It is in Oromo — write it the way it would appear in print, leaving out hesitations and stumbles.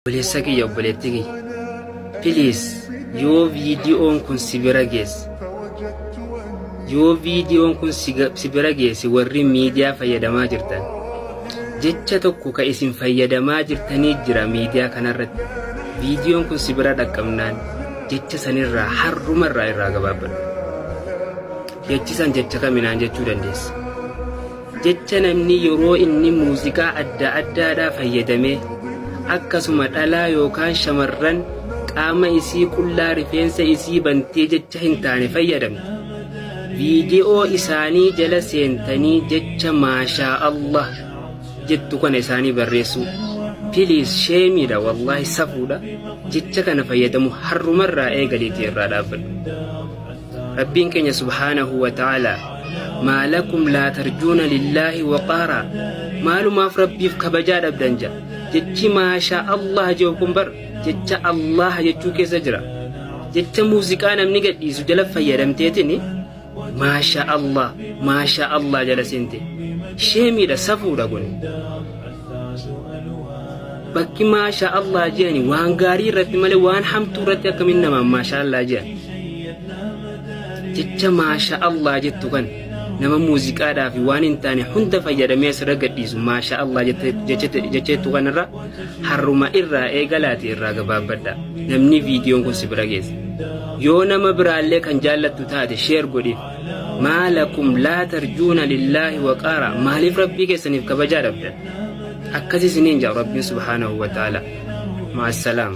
Obboleessa kiyya, obboleettii kiyya, please, yoo viidiyoon kun si bira geesse, yoo viidiyoon kun si bira geesse, warri miidiyaa fayyadamaa jirtan, jecha tokko ka isin fayyadamaa jirtanii jira miidiyaa kanarratti. Viidiyoon kun si bira dhaqqabnaan jecha sanirraa har'umarraa irraa gabaabbadhu. Jechi san jecha kaminaan jechuu dandeessa? Jecha namni yeroo inni muuziqaa adda addaadhaa fayyadamee, akkasuma dhalaa yookaan shamarran qaama isii qullaa, rifeensa isii bantee jecha hin taane fayyadamte, viidiyoo isaanii jala seentanii jecha "maashaa Allah" jettu kana isaanii barreessuu. Please, shame iidha, wallaahi safuudha. Jecha kana fayyadamu har'umarraa eegaliitii irraa dhaabbadhu. Rabbiin keenya subhaanahu wa ta'ala, "Maa lakum laa tarjuuna lillaahi waqaaraa", maalumaaf Rabbiif kabajaa dhabdan jedha. Jechi "maashaa Allah" jedhu kun bar jecha "Allah" jechuu keessa jira. Jecha muuziqaa namni gadhiisu jala fayyadamteetini "maashaa Allah, maashaa Allah" jala seente. Shame iidha, safuudha kun. Bakki "maashaa Allah" jedhani waan gaarii irratti malee waan hamtuu irratti akkamiin namaan "maashaa Allah" jedhan? Jecha "maashaa Allah" jettu kan nama muuziqaadhaa fi waan hin taane hunda fayyadamee asirra gadhiisu "maashaa Allah" jecha jettu kanarra harruma irraa eegalaati irraa gabaabbadha. Namni viidiyoon kun si bira geesse, yoo nama biraallee kan jaallattu taate, share godhiif. "Maa lakum laa tarjuuna lillaahi waqaara", maaliif Rabbii keessaniif kabajaa dhabdan? Akkas isiniin jedha Rabbiin subhaanahu wa ta'ala. Ma'assalaam.